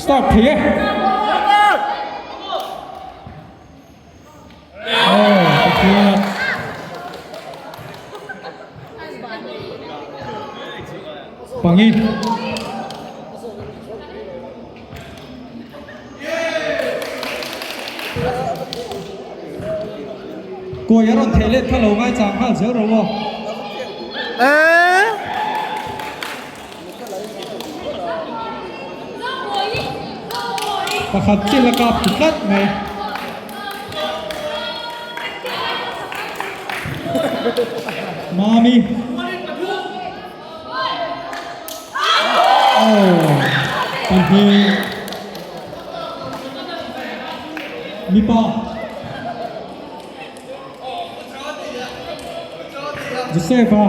Start thei e. Oh, pakhat. Pangi. Kawi a rawn theih let kha lo ngaichang nghal zel ro aw. Pakhat chil a kap ti tlat mai. Mami. Oh, pahnih. Mipa. Joseph a.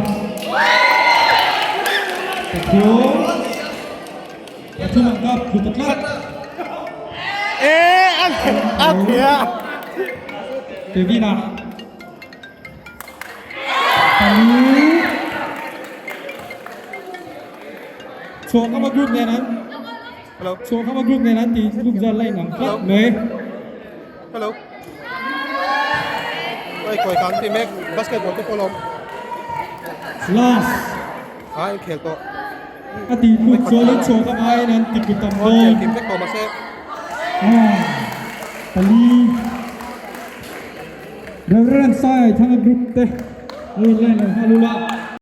Pathum. Pathum ang kap thlu ta tlat. Eh, an a phia. Kevin a. Pali. Chhuahkhama group nen an Hello. Chhuahkhama group nen an tih group zat la inang tlat mai. Hello. Oi koi kan ti mek basketball te pawh lawm. Last. Ha in khel tawh. A tih tluk chuan in chhuahkhama aiin an ti put tam dawn. Kim vek tawh mahse. Ah, pali. Reverend Sai Thanga group te lo in line lo nghal ula.